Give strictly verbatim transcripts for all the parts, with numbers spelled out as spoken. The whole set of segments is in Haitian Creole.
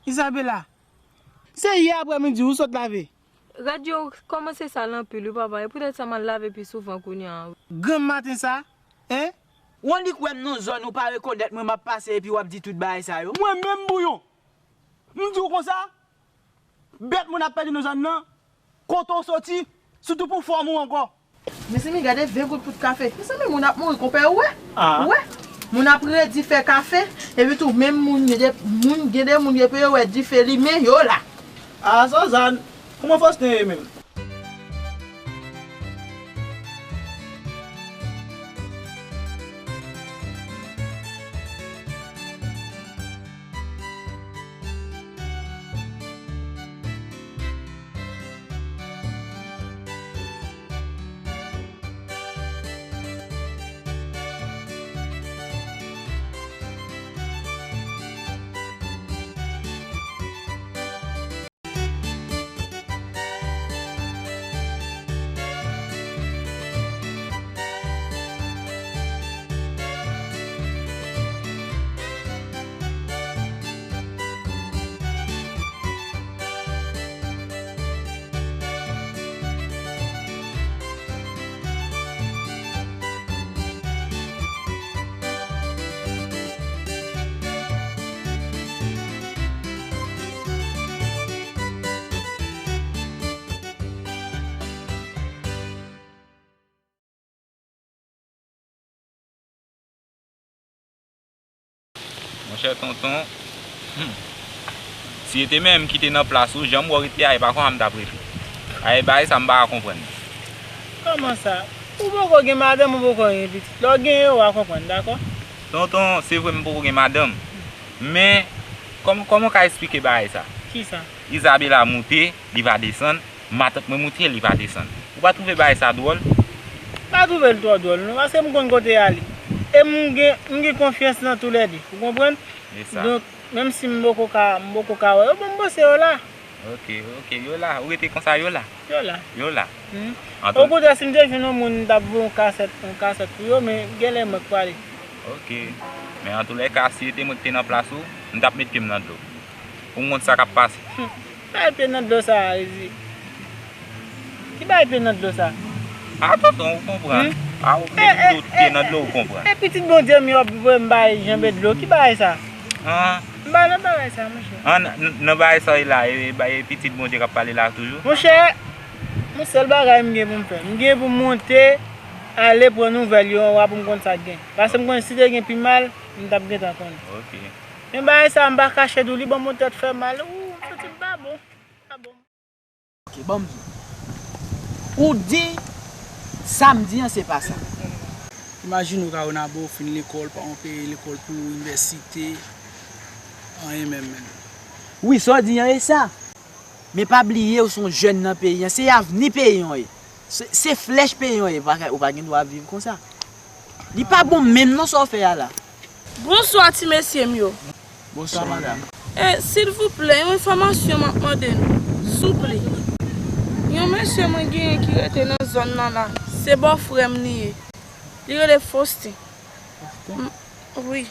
Isabela, se yè aprèmidi ou sot lave. Rad yo kòmanse sal anpil wi papa, e poutèt sa m al lave pi souvan kounye a. Granm maten sa, en? Ou annik wè m nan zòn ou pa rekonèt mwen m ap pase epi w ap di tout bagay sa yo. Mwen menm Bouyon, m di w konsa, bèt moun ap pèdi nan zòn nan, kote w soti, sitou pou fòm ou ankò. Mezanmi, gade ven goud poud kafe. Mezanmi, moun ap mouri, konpè, ou wè? Ah. Ou wè? Moun ap redi fè kafe, epi tou, menm moun, gen de moun, gen de moun, epi yo wè dife limen, yo la. Ah, Suzanne, kòman Faustin ye menm? Monchè tonton, hmm. Si se te menm ki te nan plas ou, jan m wè w rete a, e pa konsa m t ap rete. A, e bagay sa m pa ka konprann. Kòman sa? Ou poko gen madanm, ou poko gen pitit. Lè w genyen, w a konprann, dakò? Tonton, se vre m poko gen madanm. Men, kòm, kòman w ka esplike bagay sa? Kisa? Isabela moute, li pa desann. Matant mwen moute, li pa desann. Ou pa twouve bagay sa dwòl? M pa twouve l twò dwòl, non, paske m konn kote y ale. E m gen, m gen konfyans nan toulède, ou konprann? E sa. Donk, menm si m poko ka, m poko ka wè yo, bon, m panse yo la. Ok, ok, yo la. Ou rete konsa, yo la? Yo la. Yo la. Hmm. Antou- Okontrè, si m te jwenn yon moun, m t ap voye yon kasèt, yon kasèt pou yo, men genlè mwen k prale. Ok. Men antoulèka, si se te mwen ki te nan plas ou, m t ap met pye m nan dlo. Pou m konn sa k ap pase. Hmm. Bay pye nan dlo sa a, Jezi. Ki bay pye nan dlo sa a? A, tonton, ou konprann. Hmm? A, ou met tout pye nan dlo, ou konprann. E pitit Bondye m yo ap voye m bay janbe dlo. Ki bagay sa? An. M pa nan bagay sa, monchè. An, n-, nan bagay sa w ye la, e, e, e pitit Bondye k ap pale la toujou? Monchè, yon sèl bagay m gen pou m fè. M gen pou m monte, ale pran nouvèl yo anwo a pou m konn sa k gen. Paske m konnen si te gen pi mal, m t ap gentan konnen. Ok. Men bagay sa a, m pa kache di w, li ban m yon tèt fè mal. Ou, m santi m pa bon. Pa bon. Ok, ban m di w. Ou di sa m di an, se pa sa. Imajine w, Caronabo, w fin lekòl, pa yon peye lekòl pou inivèsite, anyen menm, menm. Wi, sa w di an, e sa. Men pa bliye, ou se yon jèn nan peyi an. Se avni peyi an w ye. Se, se flèch peyi an w ye. Ou pa ka, ou pa gen dwa ap viv konsa. Li pa bon menm non sa w fè a la. Bonswa, ti mesye m yo. Bonswa, madanm. E, silvouplè, yon enfòmasyon m ap mande nou. Souple. Yon mesye mwen genyen ki rete nan zòn nan la. Se bòfrè m li ye. Li rele Faustin. Faustin? M, wi.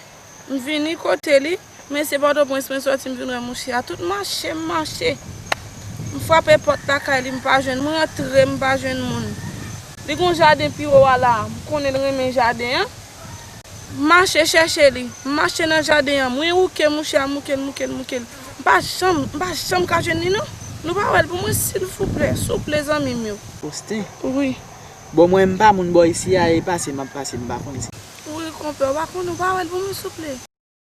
M vini kote li, men se Pòtoprens mwen sòti, m vin wè mouche a. Tout mache m mache. M frape pòt lakay li, m pa jwenn. M rantre, m pa jwenn moun. Li gon jaden pi wo a la. M konnen l renmen jaden an. M mache chèche li. M mache nan jaden an. M wouke mouche a, m wouke l, m wouke l, m wouke l. M pa janm, m pa janm ka jwenn li non. Nou pa wè l pou mwen, silvouplè, souple, zanmi m yo. Faustin? Wi. Bon, mwen, m pa moun bò isi a, e pase m ap pase, m pa konn isi. Wi, konpè, w pa konn, ou pa wè l pou mwen, souple?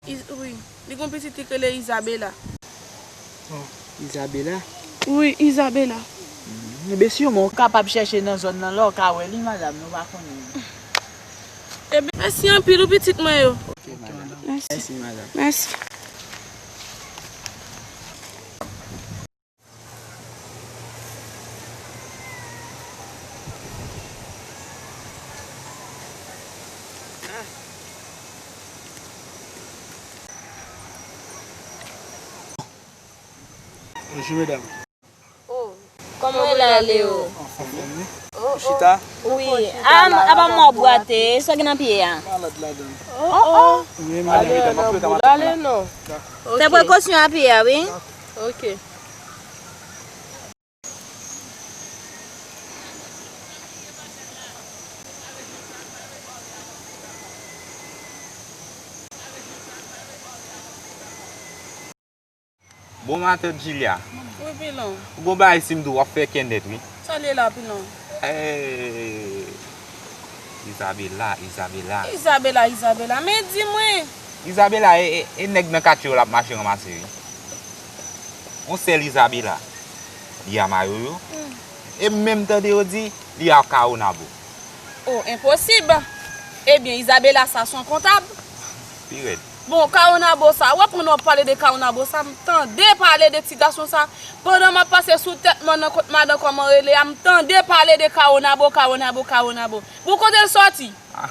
Is-, wi, li gon pitit li k rele Isabela. Oh, Isabela? Wi, Isabela. Mm, ebyen, siman, w kapab chèche nan zòn nan la, w ka wè li, madanm, nou pa konnen. Ebyen, mèsi anpil, wi, pitit mwen yo. Ok, madanm. Mèsi. Mèsi, madanm. Mèsi. Bonjou, medam. Oh, kòman w ye la, Leo? Anfòm, wi. Oh, Ou chita? Wi. A, a pa mò bwate, sa gen nan pye a? Malad ladan. Oh, oh. Wi, malad. Ale non. Fè prekosyon a pye a, wi. Ok. Bon matant Julia. Wi, Pilon. Ou gon bagay si m di w, w ap fè kè nèt, wi. Sa l ye la, Pilon? Eh, Isabela, Isabela. Isabela, Isabela. Men di mwen. Isabela, e, e, e nèg nan katye yo l ap mache ranmase, wi. On sèl Isabela. Li a Mayoyo. Hmm. E m menm tande yo di, li a Kawonabo. Oh, enposib! Ebyen, Isabela sa se yon kontab. Pi rèd. Bon, Kawonabo sa, w ap pran w ap pale de Kawonabo sa, m tande pale de ti gason sa. Pandan m ap pase sou tèt mòn nan kot madan kòman rele a, m tande pale de Kawonabo, Kawonabo, Kawonabo. Bon, kote l sòti? Ah,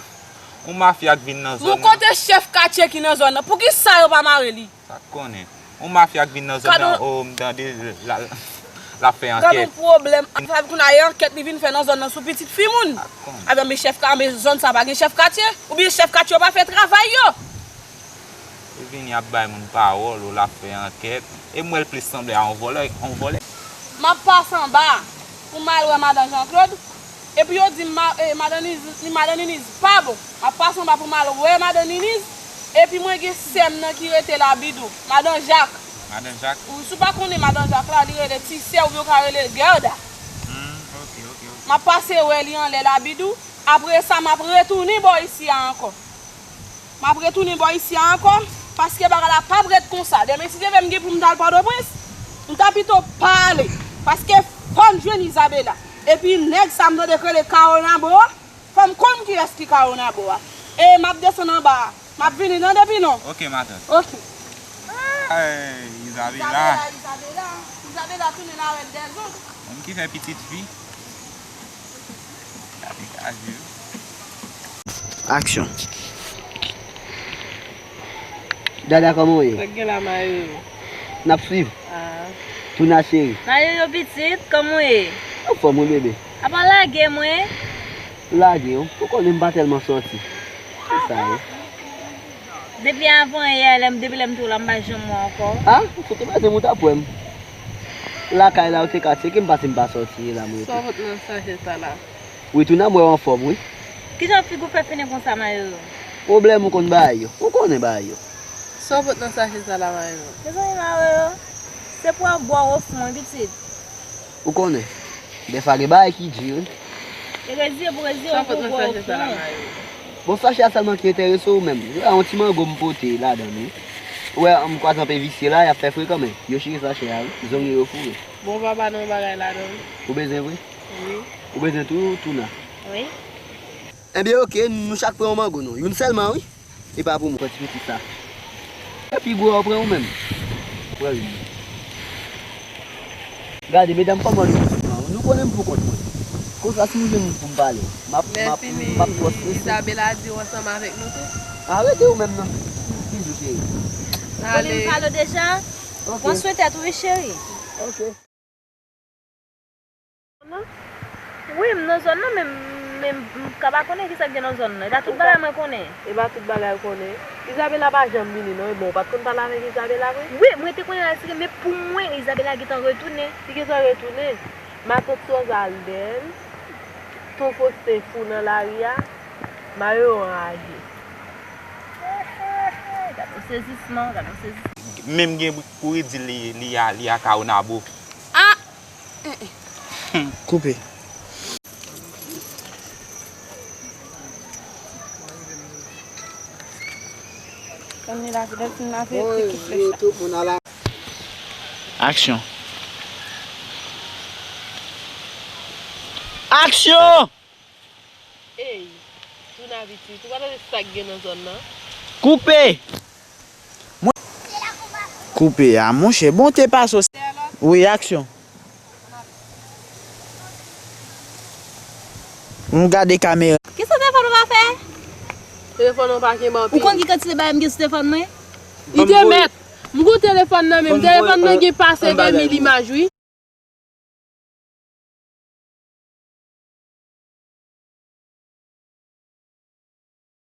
yon mafya k vin nan zòn nan. Bon, kote chèf katye ki nan zòn nan? Poukisa yo pa mare li? Sa k konnen. Yon mafya k vin nan zòn nan, o, m tande l, l ap fè ankèt. Gad yon pwoblèm. Sa vin kounye a e ankèt li vin fè nan zòn nan sou pitit fi moun. Sa k konnen. Ebyen, men chèf ka, men zòn sa pa gen chèf katye? Oubyen chèf katye yo pa fè travay yo? Li vini ap bay moun pawòl, o, l ap fè ankèt. E m wè l plis sanble a yon vòlè, yon vòlè. M ap pase anba pou m al wè madan Jean Claude. Epi yo di m ma-, eh, madan Niz, madan Niniz pa bon. M ap pase anba pou m al wè madan Niniz. Epi mwen gen sè m nan ki rete Labidou, madan Jak. Madan Jak? Ou, si w pa konnen madan Jak la, li rele Ti Sè oubyen w ka rele Gerda. Hmm, ok, ok, ok. M ap pase wè li anlè Labidou. Apre sa, m ap retounen bò isi a ankò. M ap retounen bò isi a ankò, paske bagay la p ap ret konsa. Demen, si Dye vle, m gen pou m t al Pòtoprens, m ta pito pa ale, paske fò n jwenn Isabela. Epi nèg sa m tande k rele Kawonabo a, fò m konn kiyès ki Kawonabo a. E m ap desann anba a. M ap vini, tande, Pilon. Ok, matant. Ok. Ay, Isabela. Isabela, Isabela. Isabela tounen la reine des autres. Moun ki fè pitit fi. Gade kaz yo. Aksyon. Dada, kòman w ye? Sa k gen la, Mayoyo? N ap swiv. Ah. Touna cheri. Mayoyo pitit, kòman w ye? Anfòm wi, bebe. Apa lage mwen? Lage w. Ou konnen m pa tèlman sòti. Se sa wi. Depi avan yè, lè m, depi lè m te w la, m pa janm wè w ankò. Ah, ou fout ou pa janm ou t ap wè m. Lakay la, ou te ka tcheke m, pase m pa sòti, e la m rete. Sa w pot nan sachè sa la? Wi, Touna, m wè w anfòm, wi. Kijan figi w fè fini konsa, Mayoyo? Pwoblèm ou konn bagay yo. Ou konnen bagay yo. Sa w pot nan sachè sa la, Mayoyo? Mezanmi, Mayoyo, se pou w ap bwè w ofon, wi, pitit. Ou konnen, dèfwa gen bagay ki di, wi. E rezi, e pou rezi, sa w pot nan sachè sa la, Mayoyo? Bon, sachè a sèlman ki enterese w menm. Yon ti mango m pote ladan l, wi. Ou wè, m kwaze anpe visye la, y ap fè frekan, men yo chire sachè a, wi. Zonyon yo foure. Bon, papa, nan yon bagay ladan l. Ou bezwen vre? Wi. Ou bezwen tou, Touna? Wi. Ebyen, oke, nou chak pran yon mango, non. Youn sèlman, wi. E pa pou mwen, pran ti pitit sa. Epi gwo a, ou pran ou menm. Pran youn. Gade, medam, kòman nou, nou konnen m pou kont mwen. Konsa, si m jwenn moun pou m pale, m ap, m ap, m ap twò strese. Isabela di w ansanm avèk nou tou. Arete ou menm, non. Bizou, cheri. Konnen m pale w deja? Ok. Pran swen tèt ou, wi, cheri. Ok. Wi, m nan zòn nan, men, men m ka pa konnen kisa k gen nan zòn nan. E pa tout bagay mwen konnen. E pa tout bagay ou konnen. Isabela pa janm vini, non. E bon, ou pa t konn pale avèk Isabela vre? Wi, mwen te konnen l al site, men pou mwen, Isabela gentan retounen. Li gentan retounen? Matant Sozaldèn, Ton Fosten fou nan lari a, Mayoyo anraje. Gade yon sezisman, gade yon sezisman. Menm gen kouri di li, li a, li a Kawonabo. Ah! Koupe. Aksyon. Aksyon! Ey, Touna pitit, ou pa tande sa k gen nan zòn nan? Koupe! Koupe a, monchè, bon te pase w. Wi, aksyon. M gade kamera. Kisa telefòn ou pa fè? Telefòn ou pa kenbe anpil. Ou konn ki kantite bagay m gen sou telefòn mwen? Li te mèt. M gon telefòn nan men m. Telefòn nan gen pase de mil imaj, wi.